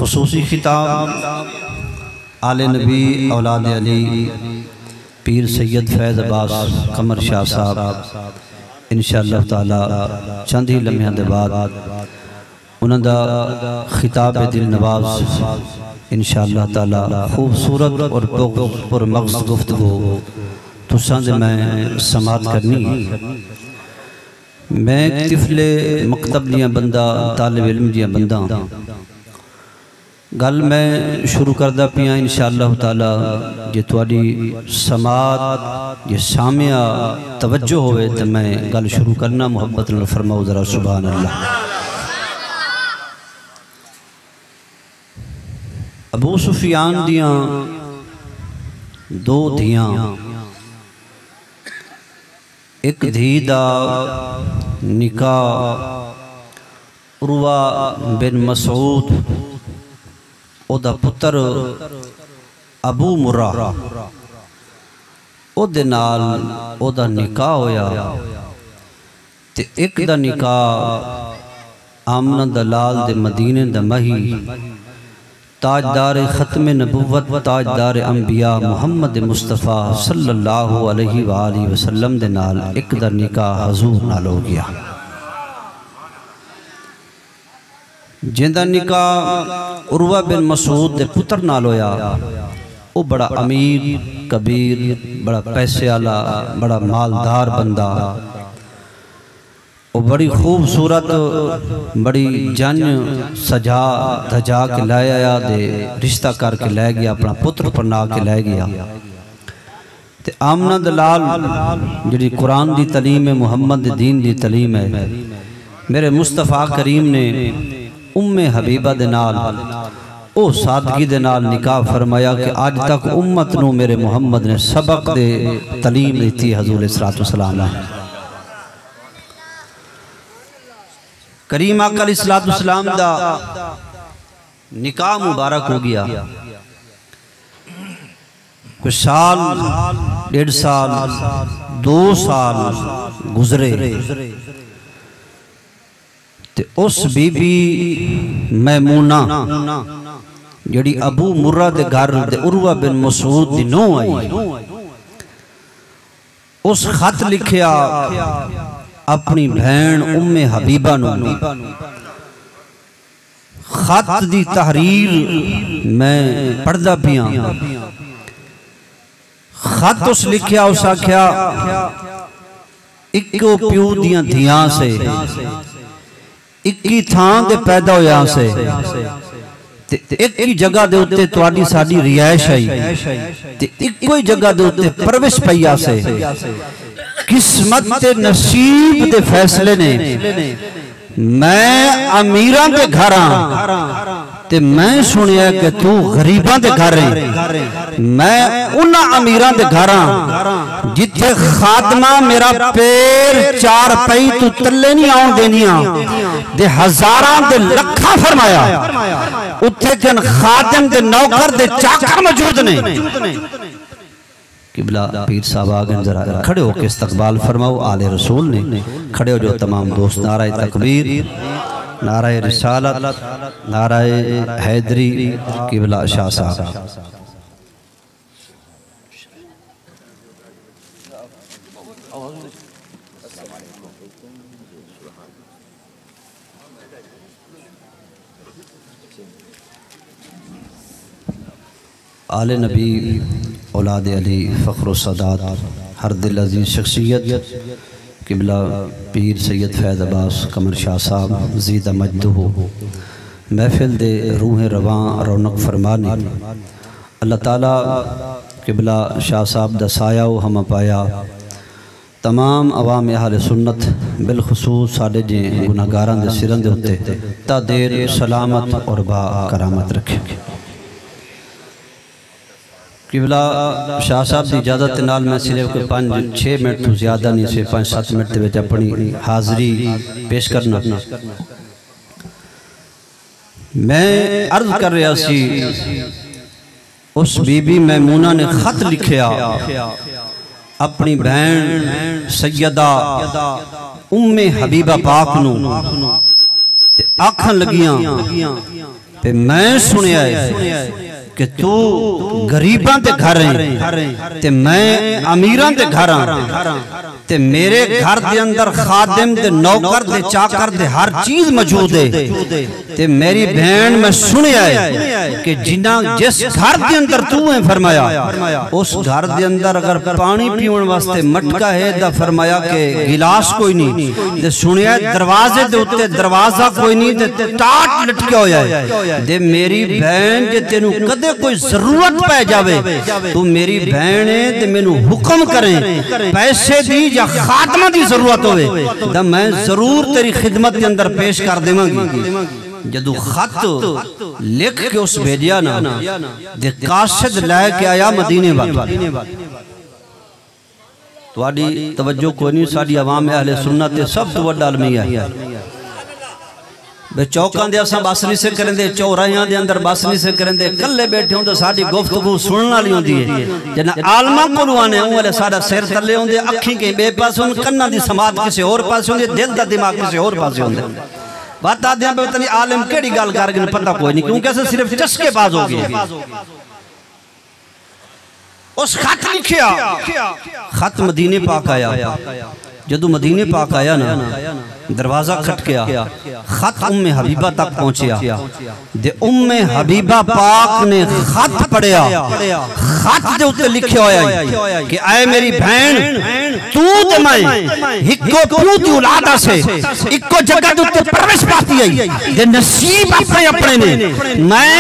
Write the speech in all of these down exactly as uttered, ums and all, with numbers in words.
خصوصی خطاب آل نبی اولاد علی پیر سید فیض عباس قمر شاہ صاحب، انشاءاللہ تعالی چند ہی لمحیاں دے بعد انہاں دا خطاب دل نواز، انشاءاللہ تعالی خوبصورت اور پر مغز گفتگو تساں دے میں سماعت کرنی ہے۔ میں ایک طفل مکتب دیاں بندہ، طالب علم دیاں بندہ۔ گل میں شروع کردا پیاں، انشاءاللہ تعالی جے تہاݙی سماعت، جے سامع توجہ ہووے تے میں گل شروع کرنا، محبت نال فرماؤ ذرا سبحان اللہ۔ ابو سفیان دیاں دو دھیاں، ہک دھی دا نکاح عروہ بن مسعود، او دا پتر ابو مرہ، او دے نال او دا نکاح ہویا۔ تے ہک دا نکاح آمنہ دا لال دے مدینے دا مہی، تاجدار ختم نبوت، تاجدار انبیاء محمد مصطفیٰ صلی اللہ علیہ وآلہ وسلم دے نال ہک دا نکاح حضور نال ہو ڳیا۔ جیندا نکاح عروہ بن مسعود دے پتر نال ہویا، او بڑا امیر، کبیر، بڑا پیسے آلا، بڑا مالدار بندہ۔ او بڑی خوبصورت، بڑی جنج سجا دھجا کے لے آیا تے رشتہ کر کے لے ڳیا، اپݨا پتر پرنا کے لے ڳیا۔ تے آمنہ دے لال جڑی قرآن دی تعلیم ہے، محمد دے دین دی تعلیم ہے، میرے مصطفیٰ کریم نے ام حبیبہ دے نال او سادگی دے نال نکاح فرمایا کہ اڄ تک امت نوں میرے محمد نے سبق دے تعلیم ݙتی، حضور علیہ الصلوۃ والسلام نے۔ کریم آقا علیہ الصلوۃ والسلام دا نکاح مبارک ہو ڳیا۔ کوئی سال، ݙیڈھ سال، دو سال گزرے تے اس بی بی میمونہ جڑی ابو مرہ دے گھر دے عروہ بن مسعود دی نونہہ آئی، اس خط لکھیا اپݨی بھیݨ ام حبیبہ نوں۔ خط دی تحریر میں پڑھدا پیاں۔ خط اس لکھیا، اس آکھیا، اکو پیو دیاں دھیاں سے، اکی تھاں تے پیدا ہویا سے، تے اکی جگہ دے اتے تہاݙی ساݙی رہائش ہئی، تے اکو ہی جگہ دے اتے پرورش پئی آسے۔ قسمت تے نصیب دے فیصلے نے۔ میں امیراں دے گھر ہاں تے میں سنیا کہ تو غریباں دے گھر ہیں۔ میں انہاں امیراں دے گھر ہاں جتھے خادمہ میرا پیر چار پئی تو تلے نہیں آؤن دینیاں، دے ہزاراں دے لکھاں فرمایا، اتھے کن خادم دے نوکر دے چاکر موجود نے۔ قبلہ پیر صاحب آ ڳئن، ذرا کھڑے ہو کے استقبال فرماؤ آل رسول نے۔ کھڑے ہو جو تمام دوست، نعرہ تکبیر، نعرہ رسالت، نعرہ حیدری، قبلہ شاہ صاحب۔ آل نبی، اولاد علی، فخر و سادات، ہر دل عزیز شخصیت، قبلہ پیر سید فیض عباس قمر شاہ صاحب زیدہ مجدہ، محفل دے روح رواں رونق فرما نے۔ اللہ تعالیٰ قبلہ شاہ صاحب دا سایہ و ہمہ پایہ تمام عوام اہل سنت، بالخصوص ساݙے جیں گناہگاراں دے سراں دے اتے تا دیر سلامت اور با کرامت رکھے۔ قبلہ شاہ صاحب دی اجازت دے نال میں صرف کوئی پنج چھ منٹ توں زیادہ نہیں، صرف پنج ست منٹ دے وچ اپݨی حاضری پیش کرنا۔ میں عرض کر رہا سی، اس بی بی میمونہ نے خط لکھیا اپݨی بھیݨ سیدہ ام حبیبہ پاک نوں تے آکھݨ لڳیاں، تے میں سنیا ہے کہ تو غریباں دے گھر ہیں تے میں امیراں دے گھر ہاں، تے میرے گھر دے اندر خادم تے نوکر تے چاکر تے ہر چیز موجود ہے۔ تے میری بھین، میں سنیا ہے کہ جنہاں، جس گھر دے اندر تو ہیں، فرمایا، اس گھر دے اندر اگر پانی پیون واسطے مٹکا ہے، دا فرمایا کہ گلاس کوئی نہیں۔ تے سنیا ہے دروازے دے اُتے دروازہ کوئی نہیں تے ٹاٹ لٹکیا ہویا ہے۔ تے میری بھین، جے تینوں کدے کوئی ضرورت پے جاوے، تو میری بھین ہے تے مینوں حکم کریں، پیسے دی یا خادمہ دی ضرورت ہوے، تاں میں ضرور تیری خدمت دے اندر پیش کر دیواں گی۔ جدوں خط لکھ کے اس بھیجیا نا، تے قاصد لے کے آیا مدینے والا۔ تہاݙی توجہ کوئی نہیں، ساݙی عوام اہل سنت تے سب توں وݙا المیہ ہے۔ بے چوکاں دے اساں بس نہیں سے کریندے، چوراہیاں دے اندر بس نہیں سے کریندے، کلے ٻیٹھے ہوندے، ساݙی گفتگو سݨݨ والی ہوندی ہے۔ جݙاں عالماں کولوں آنے، اوں ویلے ساݙا سر تلے ہوندے، اکھیں کہیں ٻئے پاسے ہن، کناں دی سماعت کسے ہور پاسے ہوندی ہے، دل دا دماغ کسے ہور پاسے ہوندے۔ وت آہدے ہیں، پتہ نہیں عالم کیڑھی ڳالھ کر ڳئے، پتہ کوئی نہیں، کیونکہ اساں صرف چسکے باز ہو ڳئے۔ اس خط لکھیا، خط مدینے پاک آیا۔ جدوں مدینے پاک آیا نا، دروازہ کھٹکیا، خط ام حبیبہ تک پہنچیا۔ تے ام حبیبہ پاک نے خط پڑھیا۔ خط دے اُتے لکھیا ہویا ہے کہ اے میری بھین، تو تے میں ہکو پیو دی اولاد آسے، اکو جگہ دے اُتے پرورش پاتی ہے، تے نصیب اپݨے اپݨے نے۔ میں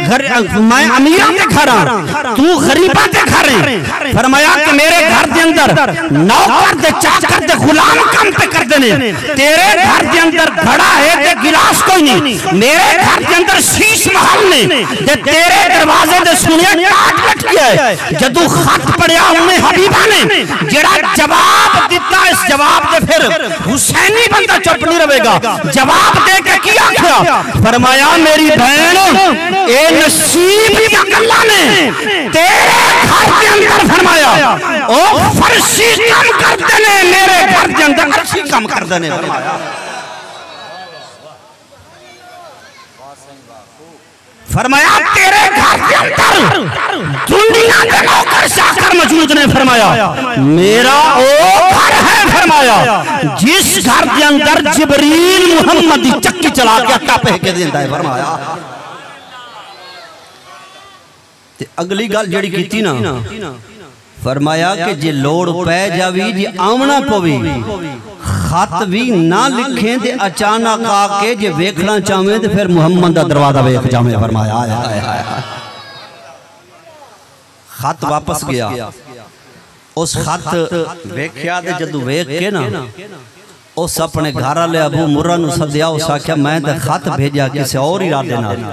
گھر، میں امیراں دے گھر ہاں، تو غریباں دے گھر ہیں۔ فرمایا کہ میرے گھر دے اندر نوکر تے چاکر تے غلام کم پہ کردے نے، تیرے گھر دے اندر گھڑا ہے تے گلاس کوئی نہیں، میرے گھر دے اندر شیش محل نے، تے تیرے دروازے دے سنیا ٹاٹ لٹکیا ہے۔ جدوں خط پڑھیا ام حبیبہ نے، جڑا جواب دتا، اس جواب دے پھر حسینی بندہ چپ نہیں رہے گا۔ جواب دے کے کی آکھیا؟ فرمایا، میری بھین، اے نصیب دیاں گلاں نے، تیرے گھر دے اندر، فرمایا، او فرشی کم کردے نے، میرے گھر دے اندر عرشی کم کردے نے، فرمایا۔ فرمایا، تیرے گھر دے اندر دنیا دے نوکر چاکر موجود نے، فرمایا، میرا او گھر ہے، فرمایا، جس گھر دے اندر جبریل محمد دی چکی چلا کے آٹا پیہ کے دیندا ہے، فرمایا۔ تے اگلی گل جڑی کیتی نا، فرمایا کہ جے لوڑ پے جاوی، جے آوݨا پوی، خط وی نہ لکھیں تے اچانک آ کے جے ویکھݨا چاہویں تے پھر محمد دا دروازہ ویکھ جاویں، فرمایا۔ ہائے، ہائے، ہائے، ہائے۔ خط واپس گیا۔ اس خط ویکھیا تے جدوں ویکھ کے نا، اس اپݨے گھر والے ابو مرہ نوں سدیا، اس آکھیا، میں تے خط بھیجا کسے اور ارادے نال۔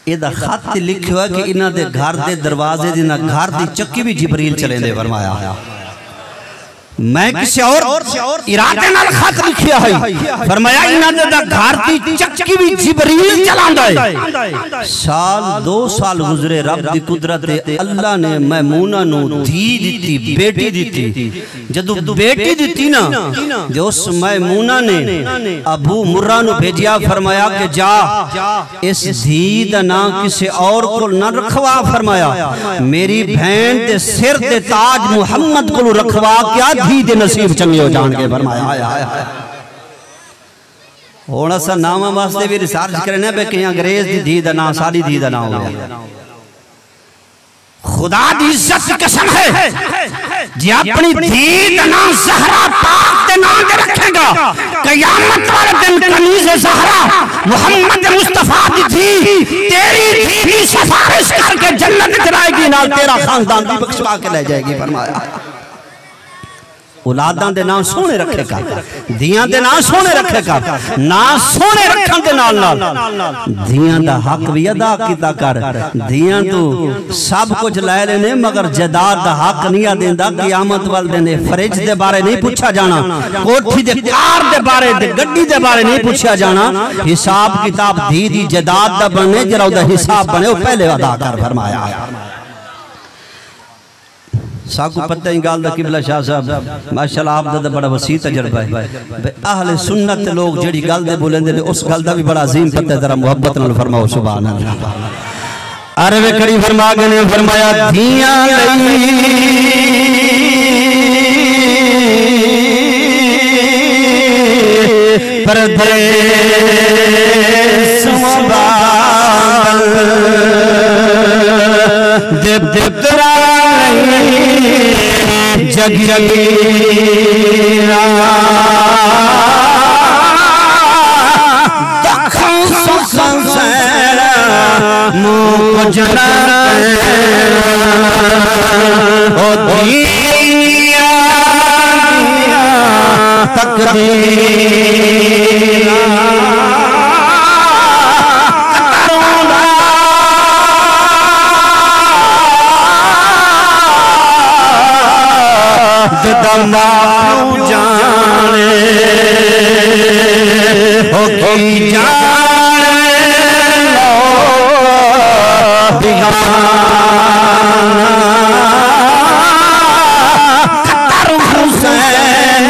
اے دا خط تے لکھیا ہویا کہ انہاں دے گھر دے دروازے دی، انہاں گھر دی چکی وی جبریل چلیندے، فرمایا۔ میں کسے اور ارادے نال خط لکھیا ہے، فرمایا، انہاں دے دا گھر دی چکی وی جبریل چلاندا ہے۔ سال، دو سال گزرے، رب دی قدرت ہے، اللہ نے میمونہ نوں دھی ݙتی، بیٹی ݙتی۔ جدوں بیٹی ݙتی نا، تے اس میمونہ نے ابو مرہ نوں بھیجیا، فرمایا کہ جا، اس دھی دا ناں کسے اور کول نہ رکھوا، فرمایا، میری بھین دے سر دے تاج محمد کولوں رکھوا، کیا دھی دے نصیب چنگے ہو جان گے، فرمایا۔ ہائے، ہائے، ہائے۔ ہݨ اساں ناواں واسطے وی ریسرچ کرنے پئے، کہیں انگریز دی دھی دا ناں ساݙی دھی دا ناں ہووے۔ خدا دی عزت دی قسم ہے، جے اپݨی دھی دا ناں زہرا پاک دے ناں تے رکھیں گا، قیامت والے دن کنیز زہرا محمد مصطفیٰ دی دھی تیری دھی دی سفارش کر کے جنت وچ جائے گی، نال تیرا خاندان وی بخشوا کے لے جائے گی، فرمایا۔ اولاداں دے ناں سوہݨے رکھے کر، دھیاں دے ناں سوہݨے رکھے کر۔ ناں سوہݨے رکھݨ دے نال نال دھیاں دا حق وی ادا کیتا کر۔ دھیاں توں سب کجھ لے لینے، مگر جائیداد دا حق نہیں آ ݙیندا۔ قیامت والے دن اے فریج دے بارے نہیں پچھا جانا، کوٹھی دے، کار دے بارے، دے گݙی دے بارے نہیں پچھا جانا۔ حساب کتاب دھی دی جائیداد دا بݨے، جیڑھا اودا حساب بݨے، او پہلے ادا کر، فرمایا۔ ساکوں پتہ ایں ڳالھ دا، قبلہ شاہ صاحب، ماشاءاللہ، آپ دا تاں بڑا وسیع تجربہ ہے۔ بھئی، اہل سنت دے لوگ جیڑھی ڳالھ دے ٻولیندے نے، اس ڳالھ دا وی بڑا عظیم پتہ ہے۔ ذرا محبت نال فرماؤ، سبحان اللہ۔ عرب کڑی فرما گئے نے، فرمایا، دھیاں لئی پردیس وبال دے پترا نہیں جگیرا۔ دکھ سکھ سہن موں کجھ نہ، او دھیاں دیاں تقدیراں۔ جدا ماں پیو جانے، او کی جانے لو بیگانہ۔ قطر حسین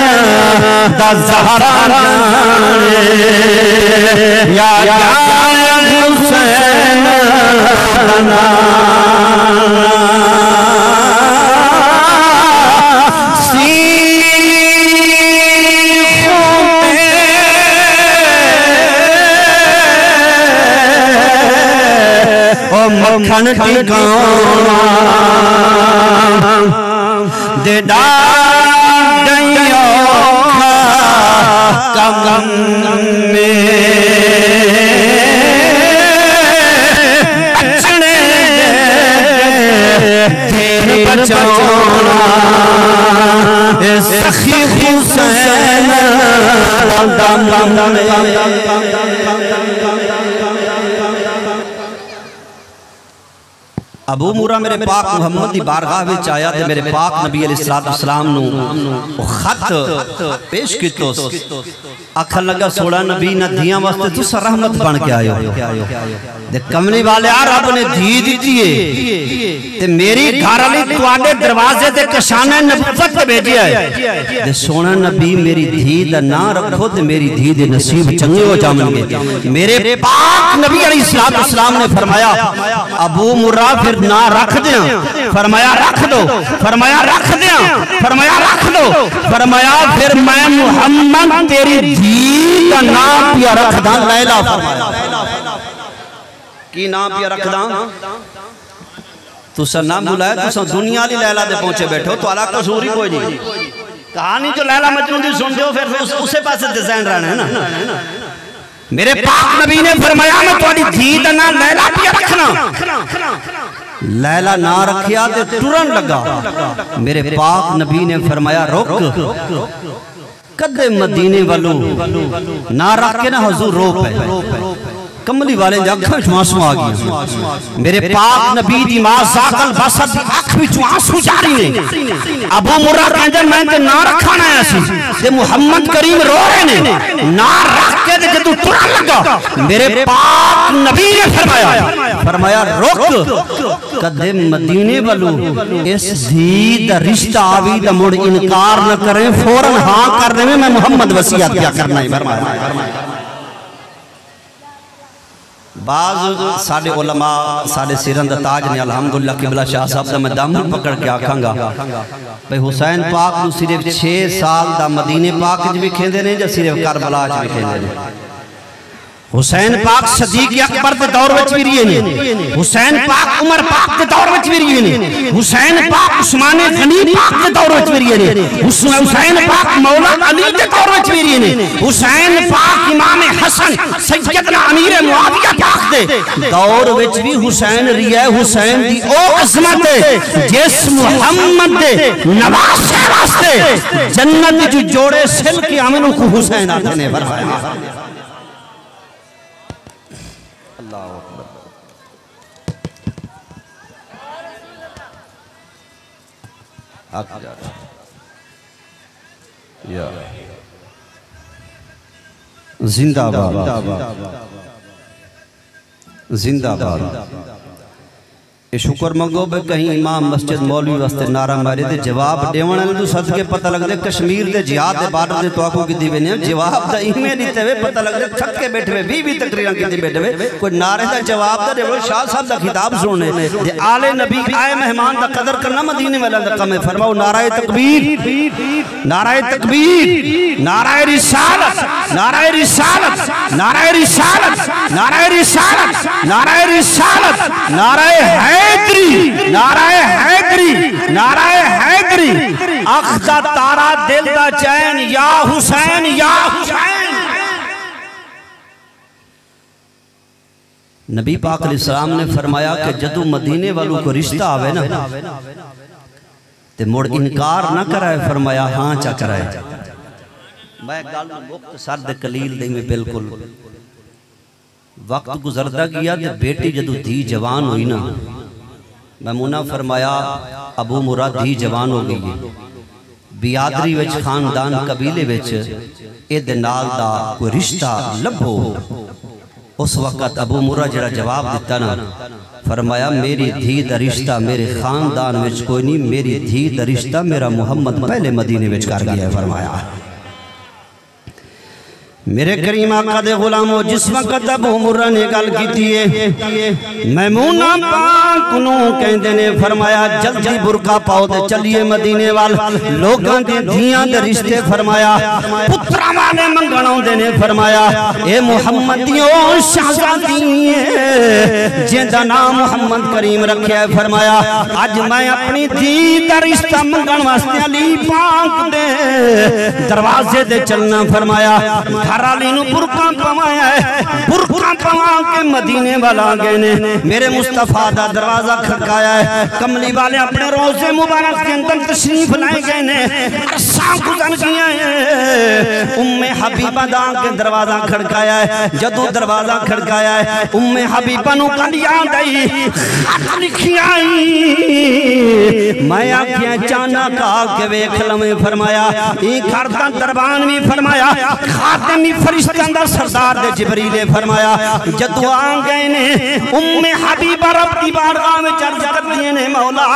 دا زہرا جانے، یا جانے حسین دا نام۔ سیخوں تے او مکھݨ ٹکاوݨا، دے ݙاڈھیں اوکھا کم اے۔ اچݨے دے دین بچاوݨا، اے سخی حسین دا دم اے۔ ابو مرہ میرے پاک محمد دی بارگاہ وچ آیا تے میرے پاک نبی علیہ الصلوۃ والسلام نوں او خط پیش کیتوس۔ آکھݨ لگا، سوہݨا نبی، انہاں دھیاں واسطے تساں رحمت بݨ کے آئے ہو۔ تے کملی والیا، رب نے دھی ݙتی ہے تے میری گھر والی تہاݙے دروازے تے کشانِ نبوت تے بھیجیا ہے۔ تے سوہݨا نبی، میری دھی دا ناں رکھو تے میری دھی دے نصیب چنڳے ہو جاونگے۔ میرے پاک نبی علیہ الصلوۃ والسلام نے فرمایا، ابو مرہ، پھر ناں رکھ دیاں؟ فرمایا، رکھ دو۔ فرمایا، رکھ دیاں؟ فرمایا، رکھ دو۔ فرمایا، پھر میں محمد تیری دھی دا ناں پیا رکھداں لیلیٰ۔ فرمایا، کی ناں پیا رکھداں؟ تساں ناں بھلایا، تساں دنیا آلی لیلیٰ دے پہنچے بیٹھو، تہاݙا قصور ہی کوئی نہیں۔ کہانی جو لیلیٰ مجنوں دی سݨدے ہو، پھر اس، اسے پاسے تے ذہن رہݨا ہے نا۔ میرے پاک نبی نے فرمایا، میں تہاݙی دھی دا ناں لیلیٰ پیا رکھݨا۔ لیلیٰ ناں رکھیا تے ٹرݨ لگا۔ میرے پاک نبی نے فرمایا، رک، کدے مدینے ولوں ناں رکھ کے نا حضور رو پئے۔ کملی والے دے اکھاں وچوں آنسو آ ڳئے۔ میرے پاک نبی دی ما ذاق البصر دی اکھ وچوں آنسو جاری نے۔ ابو مرہ کہندے، میں تے ناں رکھݨ آیا سی تے محمد کریم رو رہے نے۔ ناں رکھ کے تے جدوں ٹرݨ لگا، میرے پاک نبی نے فرمایا، فرمایا، رک، کدے مدینے ولوں اس دھی دا رشتہ آوی تاں مڑ انکار نہ کریں، فوراً ہاں کر ݙیویں، میں محمد وصیت پیا کرݨا ہے۔ فرمایا۔ بعض ساݙے علماء، ساݙے سراں دا تاج نے، الحمدللہ، قبلہ شاہ صاحب دا میں دامن پکڑ کے آکھاں گا، بھئی حسین پاک نوں صرف چھ سال دا مدینے پاک وچ وکھیندے نے یا صرف کربلا وچ وکھیندے نے؟ حسین پاک صدیق اکبر دے دور وچ وی رہے نے، حسین پاک عمر پاک دے دور وچ وی رہے نے، حسین پاک عثمان غنی پاک دے دور وچ وی رہے نے، حس-، حسین پاک مولا علی دے دور وچ وی رہے نے، حسین پاک امام حسن سیدنا امیر معاویہ پاک دے دور وچ وی حسین رہیا ہے۔ حسین دی او عظمت ہے جس محمد دے نواسے واسطے جنت جو جوڑے سل کے آون، اوکوں حسین آکھدے نے۔ فرمایا۔ اللہ اکبر۔ حق جا۔ یا۔ زندہ باد۔ زندہ باد۔ اے شکر منگو بے کہیں امام مسجد مولوی واسطے نعرہ مارے تے جواب ݙیوݨ والے توں صدقے پتہ لڳدے کشمیر دے جہاد دے بارڈر تے تہاکوں گھدی ویندے ہیں۔ جواب دا ایویں ݙتے وے پتہ لڳدے تھک کے ٻیٹھے وے، ویہہ ویہہ تقریراں گھدی ٻیٹھے وے۔ کوئی نعرے دا جواب تاں ݙیوو، شاہ صاحب دا خطاب سݨݨے تے آل نبی آئے مہمان دا قدر کرݨا مدینے والیاں دا کم ہے۔ فرماؤ نعرہ تکبیر، نعرہ تکبیر، نعرہ رسالت، نعرہ رسالت، نعرہ رسالت، نعرہ رسالت، نعرہ رسالت، نعرہ حیدری، نعرہ حیدری، نعرہ حیدری۔ اکھ دا تارا دل دا چین، یا حسین، یا حسین۔ نبی پاک علیہ السلام نے فرمایا کہ جدوں مدینے والوں کوئی رشتہ آوے نا تے مڑ انکار نہ کرائے، فرمایا ہاں چا کرائے۔ میں گل نوں مختصر تے قلیل دے میں بالکل وقت گزردا گیا تے بیٹی جدوں دھی جوان ہوئی نا، میمونہ فرمایا ابو مرہ دھی جوان ہو گئی ہے، بیادری وچ خاندان قبیلے وچ ایدے نال دا کوئی رشتہ لبھو۔ اس وقت ابو مرہ جڑا جواب دتا نا، فرمایا میری دھی دا رشتہ میرے خاندان وچ کوئی نہیں، میری دھی دا رشتہ میرا محمد پہلے مدینے وچ کر گیا ہے۔ فرمایا میرے کریم آقا دے غلامو، جس وقت ابو مرہ نے گل کیتی ہے، میمونہ پاک نوں کہندے نے، فرمایا جلدی برقع پاؤ تے چلیے مدینے وال، لوکاں دی دھیاں دے رشتے، فرمایا پتراں والے منگن آوندے نے۔ فرمایا اے محمد دی او شہزادی ہے جیندا نام محمد کریم رکھیا ہے۔ فرمایا اج میں اپنی دھی دا رشتہ منگن واسطے علی پاک دے دروازے تے چلنا۔ فرمایا گھر والی نوں برقع پوایا ہے، برقع پوا کے مدینے وال آ گئے نے۔ میرے مصطفیٰ دا دروازہ کھڑکایا ہے، کملی والے اپنے روضے مبارک دے اندر تشریف لائے گئے نے۔ عرصہ گزر گیا ہے۔ ام حبیبہ دا آ کے دروازہ کھڑکایا ہے۔ جدوں دروازہ کھڑکایا ہے، ام حبیبہ نوں گل یاد آئی، خط لکھیا آئی۔ میں آکھیا چانک آ کے ویکھ لویں۔ فرمایا ایں گھر دا دربان وی، فرمایا خادم وی، فرشتیاں دا سردار دے جبریل ہے۔ فرمایا جدوں آ گئے نے، ام حبیبہ رب دی بارگاہ وچ عرض کردیاں نے، مولا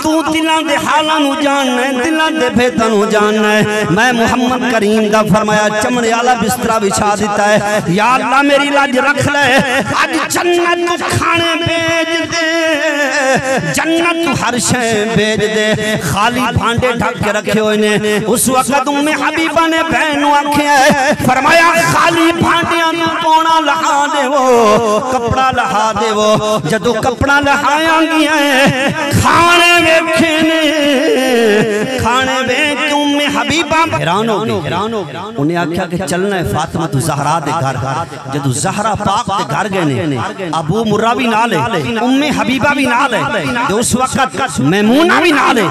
تو دلاں دے حالاں نوں جاننا ہے، دلاں دے بھیداں نوں جاننا ہے۔ میں محمد کریم دا، فرمایا چمڑے والا بسترا وچھا دتا ہے۔ یا اللہ میری لاج رکھ لے، اج جنت کھانے بھیج دے، جنت ہر شے بھیج دے، خالی بھانڈے ڈھک کے رکھے ہوئے نے۔ اس وقت ام حبیبہ نے بہن نوں آکھیا ہے، فرمایا خالی بھانڈیاں نوں پونا لہا دیو، کپڑا لہا دیو۔ جدوں کپڑا لہایا گیا ہے، کھانے ویکھے نے، کھانے ویکھ کے ام حبیبہ حیران ہو گئی، حیران ہو گئی۔ انہیں آکھیا کہ چلنا ہے فاطمہ زہرا دے گھر۔ جدوں زہرا پاک دے گھر گئے نے، ابو مرہ وی نال ہے، ام حبیبہ وی نال ہے، تے اس وقت میمونہ وی نال ہے،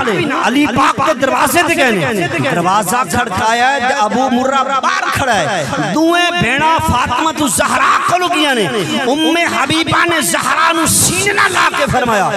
علی پاک دے دروازے تے گئے نے۔ دروازہ کھڑکایا ہے تے ابو مرہ باہر کھڑا ہے۔ دوئیں بھیناں فاطمہ زہرا کول گئیاں نے۔ ام حبیبہ نے زہرا نوں سینے نال لا کے فرمایا،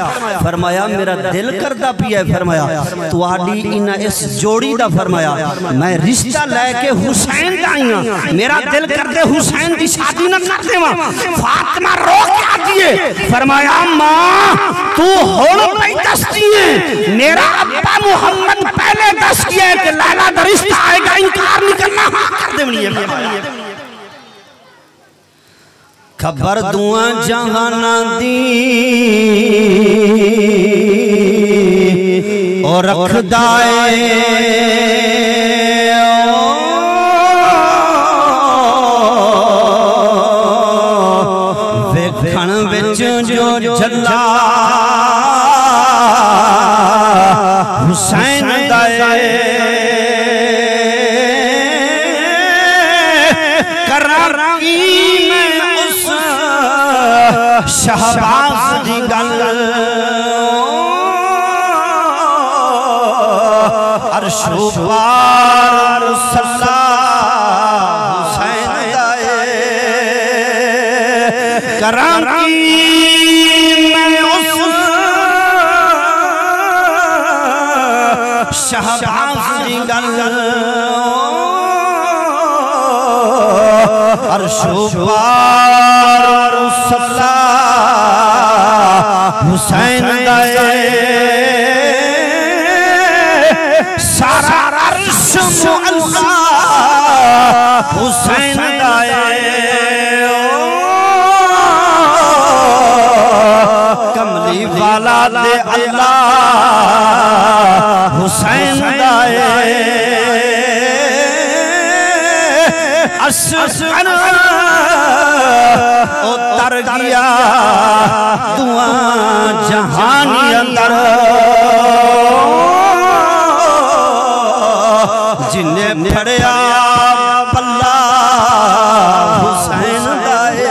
فرمایا میرا دل کردا پیا ہے، فرمایا تہاݙی انہاں اس جوڑی دا، فرمایا میں رشتہ لے کے حسین دا آئی ہاں، میرا دل کردے حسین دی شادی نہ کر دیواں۔ فاطمہ رو کے آکھدی ہے، فرمایا ماں تو ہݨ پئی دسدی ہے، میرا ابا محمد پہلے دس گیا ہے کہ لیلا دا رشتہ آئے گا، انکار نہیں کرنا، ہاں کر دیونی ہے۔ خبر دوئاں جہاناں دی او رکھدا اے، ویکھݨ وچ جو جھلا حسین دا اے۔ کراں کی میں اس شہباز دی گل، عرش و پار مصلا حسین دا اے۔ کراں کی میں اس شہباز دی گل، عرش و پار مصلا حسین دے اللہ حسین دا اے۔ اصغر اتر ڳیا دواں جہانی اندر، جنہیں پھڑیا پلہ حسین دا اے۔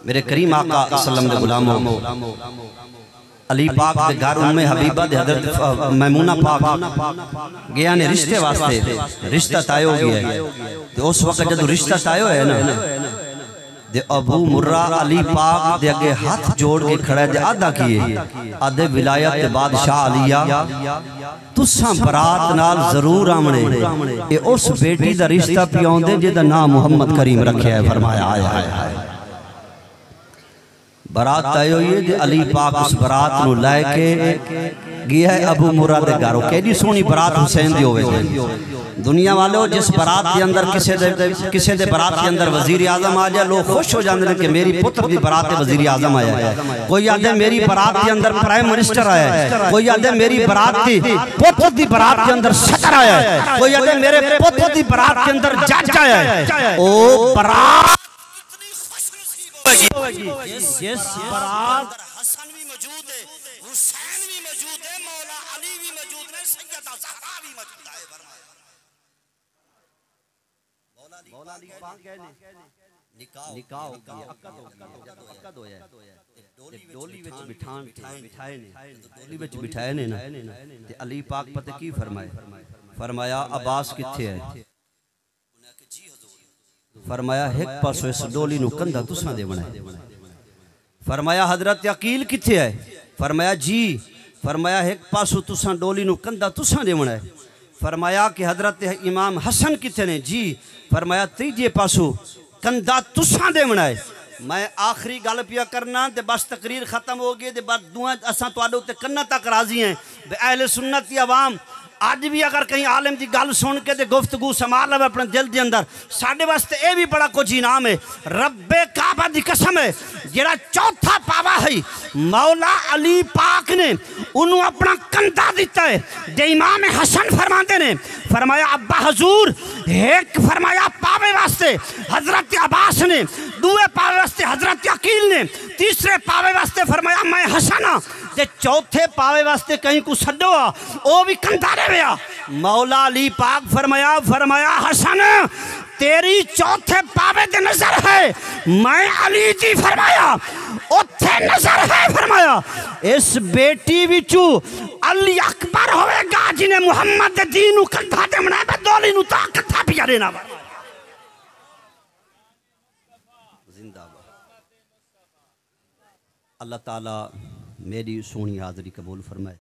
میرے کریم آقا صلی اللہ علیہ وسلم دے غلامو، علی پاک دے گھر ام حبیبہ دے حضرت ف-، میمونہ پاک ڳئے نے رشتے واسطے، رشتہ طے ہو ڳیا ہے۔ تے اس وقت جدوں رشتہ طے ہویا ہے نا، تے ابو مرہ علی پاک دے اڳے ہتھ جوڑ کے کھڑا ہے تے آہدا کیے؟ آہدے ولایت دے بادشاہ علی آ، تساں برات نال ضرور آوݨے۔ اے اس بیٹی دا رشتہ پیا ہوندے جیندا ناں محمد کریم رکھیا ہے۔ فرمایا، ہائے ہائے ہائے۔ برات طے ہوئی ہے تے علی پاک اس برات نو لے کے ڳیا ہے ابو مرہ دے گھر۔ او کیݙی سوہݨی برات حسین دی ہووے۔ دنیا والو، جس برات دے اندر کسے دے، کسے دے برات دے اندر وزیر اعظم آ جائے، لوگ خوش ہو جاندے نے کہ میری پتر دی برات تے وزیر اعظم آیا ہے۔ کوئی آہدے میری برات دے اندر پرائم منسٹر آیا ہے، کوئی آہدے میری برات دی، پتر دی برات دے اندر صدر آیا ہے، کوئی آہدے میرے پتر دی برات دے اندر جج آیا ہے۔ او برات اتنی خوش نصیب ہوئے گی۔ جس، جس برات حسن بھی موجود ہے، حسین بھی موجود ہے، مولا علی بھی موجود ہے، سیدہ زہرا بھی موجود ہے۔ مولا علی پاک گئے نے، نکاح ہو گیا، عقد ہو گیا، عقد ہویا ہے۔ تے ڈولی وچ بٹھان تے بٹھائے نے، ڈولی وچ بٹھائے نے نا۔ تے علی پاک پتہ کی فرمائے؟ فرمایا، عباس کتھے ہے؟ فرمایا، ہک پاسو اس ڈولی نو کندھا تساں ݙیوݨا ہے۔ فرمایا، حضرت عقیل کتھے ہے؟ فرمایا، جی۔ فرمایا، ہک پاسو تساں ڈولی نو کندھا تساں ݙیوݨا ہے۔ فرمایا کہ حضرت امام حسن کتھے نے؟ جی۔ فرمایا، تیجے پاسو کندھا تساں ݙیوݨا ہے۔ میں آخری ڳالھ پیا کرنا تے بس تقریر ختم ہو ڳئی تے بس دعا اساں تہاݙے اتے کناں تک راضی ہیں۔ بے اہل سنت دی عوام، اڄ وی اگر کہیں عالم دی ڳالھ سݨ کے تے گفتگو سما لوے اپݨے دل دے اندر، ساݙے واسطے اے وی بڑا کجھ انعام ہے۔ رب کعبہ دی قسم ہے، جیڑھا چوتھا پاوا ہئی، مولا علی پاک نے اونوں اپݨا کندھا ݙتا ہے۔ تے امام حسن فرماندے نے، فرمایا، ابا حضور، ہک فرمایا پاوے واسطے حضرت عباس نے، ݙوئے پاوے واسطے حضرت عقیل نے، تیسرے پاوے واسطے فرمایا میں حسن ہاں، تے چوتھے پاوے واسطے کہیں کوں سݙو آ، او وی کندھا ݙیوے آ۔ مولا علی پاک فرمایا، فرمایا، حسن، تیری چوتھے پاوے تے نظر ہے، میں علی دی فرمایا، اوتھے نظر ہے۔ فرمایا، اس بیٹی وچوں علی اکبر ہوئے گا جنہیں محمد دے دین نوں کندھا ݙیوݨا ہے، میں ڈولی نوں تاں کندھا پیا ݙیوݨا۔ زندہ باد۔ اللہ تعالیٰ میݙی سوہݨی حاضری قبول فرمائے۔